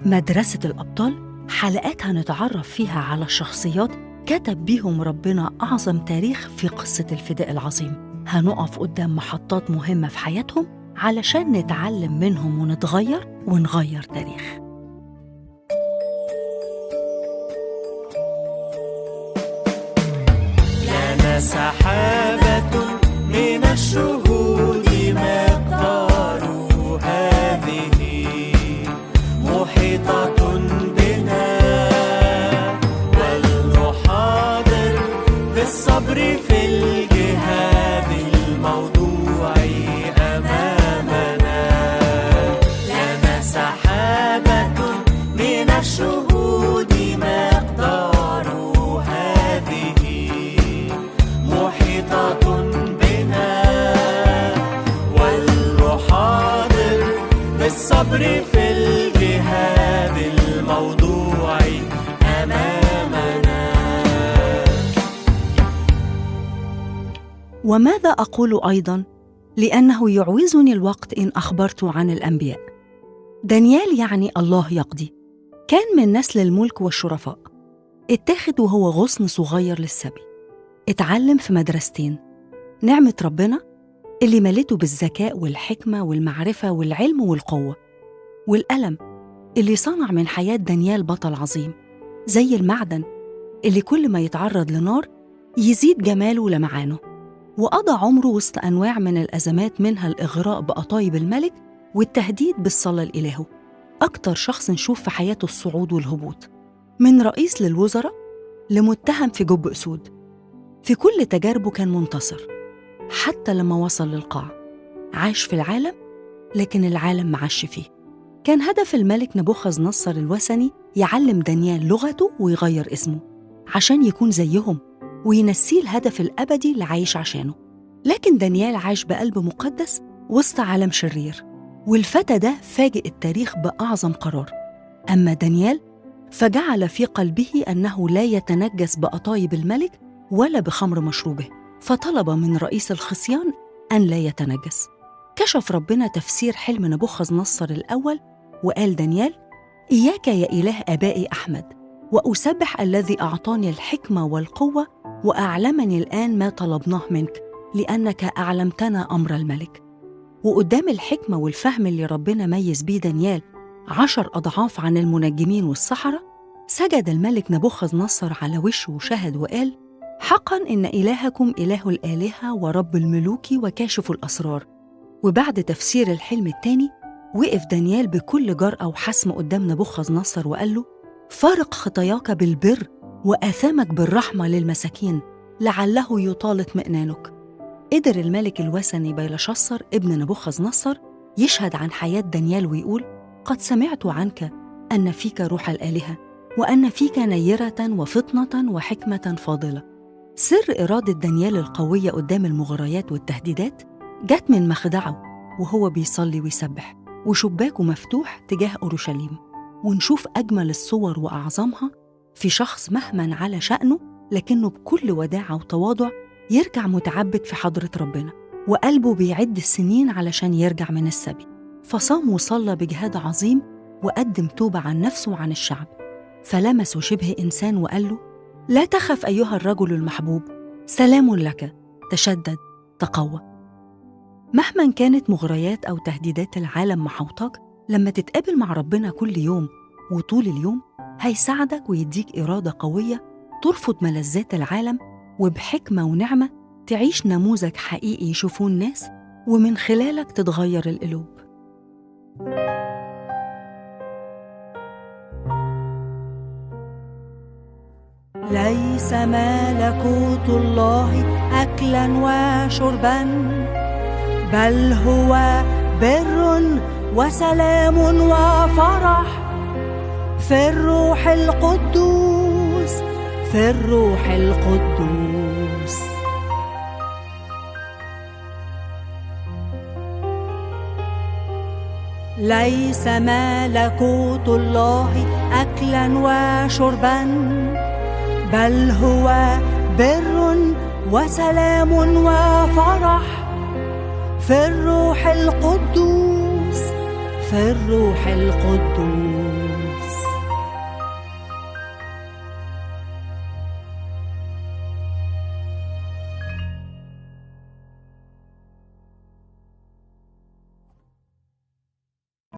مدرسة الأبطال حلقات هنتعرف فيها على الشخصيات كتب بيهم ربنا أعظم تاريخ في قصة الفداء العظيم. هنقف قدام محطات مهمة في حياتهم علشان نتعلم منهم ونتغير ونغير تاريخ. لنا سحابة من الشهود مقدار هذه محيطة بنا، ولنحاضر بالصبر في الجهاد الموضوع أمامنا. لنا سحابة من الشهود مقدار هذه محيطة بنا، ولنحاضر بالصبر في الجهاد الموضوع أمامنا. وماذا أقول أيضا؟ لأنه يعوزني الوقت إن أخبرت عن الأنبياء. دانيال يعني الله يقضي، كان من نسل الملك والشرفاء، اتاخد وهو غصن صغير للسبي، اتعلم في مدرستين، نعمة ربنا اللي ملته بالذكاء والحكمة والمعرفة والعلم والقوة، والألم اللي صنع من حياة دانيال بطل عظيم، زي المعدن اللي كل ما يتعرض لنار يزيد جماله ولمعانه. وقضى عمره وسط أنواع من الأزمات، منها الإغراء بقطايب الملك والتهديد بالصلاة لإلهه. أكتر شخص نشوف في حياته الصعود والهبوط، من رئيس للوزراء لمتهم في جب أسود. في كل تجاربه كان منتصر، حتى لما وصل للقاع. عاش في العالم لكن العالم ما عاش فيه. كان هدف الملك نبوخذ نصر الوثني يعلم دانيال لغته ويغير اسمه عشان يكون زيهم وينسيه الهدف الأبدي اللي عايش عشانه. لكن دانيال عاش بقلب مقدس وسط عالم شرير، والفتى ده فاجئ التاريخ بأعظم قرار. أما دانيال فجعل في قلبه أنه لا يتنجس بقطايب الملك ولا بخمر مشروبه، فطلب من رئيس الخصيان أن لا يتنجس. كشف ربنا تفسير حلم نبوخذ نصر الأول وقال دانيال: إياك يا إله آبائي أحمد، وأسبح الذي أعطاني الحكمة والقوة وأعلمني الآن ما طلبناه منك، لأنك أعلمتنا أمر الملك. وقدام الحكمة والفهم اللي ربنا ميز بيه دانيال 10 أضعاف عن المنجمين والسحرة، سجد الملك نبوخذ نصر على وشه وشهد وقال: حقاً إن إلهكم إله الآلهة ورب الملوك وكاشف الأسرار. وبعد تفسير الحلم الثاني وقف دانيال بكل جرأة وحسم قدام نبوخذ نصر وقال له: فارق خطاياك بالبر وآثامك بالرحمة للمساكين، لعله يطال اطمئنانك. قدر الملك الوثني بيلشصر ابن نبوخذ نصر يشهد عن حياة دانيال ويقول: قد سمعت عنك أن فيك روح الآلهة، وأن فيك نيرة وفطنة وحكمة فاضلة. سر إرادة دانيال القوية قدام المغريات والتهديدات جت من مخدعه وهو بيصلي ويسبح وشباكه مفتوح تجاه أورشليم. ونشوف أجمل الصور وأعظمها في شخص مهما على شأنه لكنه بكل وداعة وتواضع يرجع متعبد في حضرة ربنا، وقلبه بيعد السنين علشان يرجع من السبي. فصام وصلى بجهاد عظيم وقدم توبة عن نفسه وعن الشعب. فلمسه شبه إنسان وقال له: لا تخف أيها الرجل المحبوب، سلام لك، تشدد، تقوى. مهما كانت مغريات أو تهديدات العالم محوطاك، لما تتقابل مع ربنا كل يوم وطول اليوم هيساعدك ويديك إرادة قوية ترفض ملذات العالم، وبحكمة ونعمة تعيش نموذج حقيقي يشوفوه الناس، ومن خلالك تتغير القلوب. ليس ملكوت الله أكلا وشربا، بل هو بر وسلام وفرح في الروح القدوس، في الروح القدوس. ليس ملكوت الله أكلا وشربا، بل هو بر وسلام وفرح في الروح القدوس، في في الروح القدوس.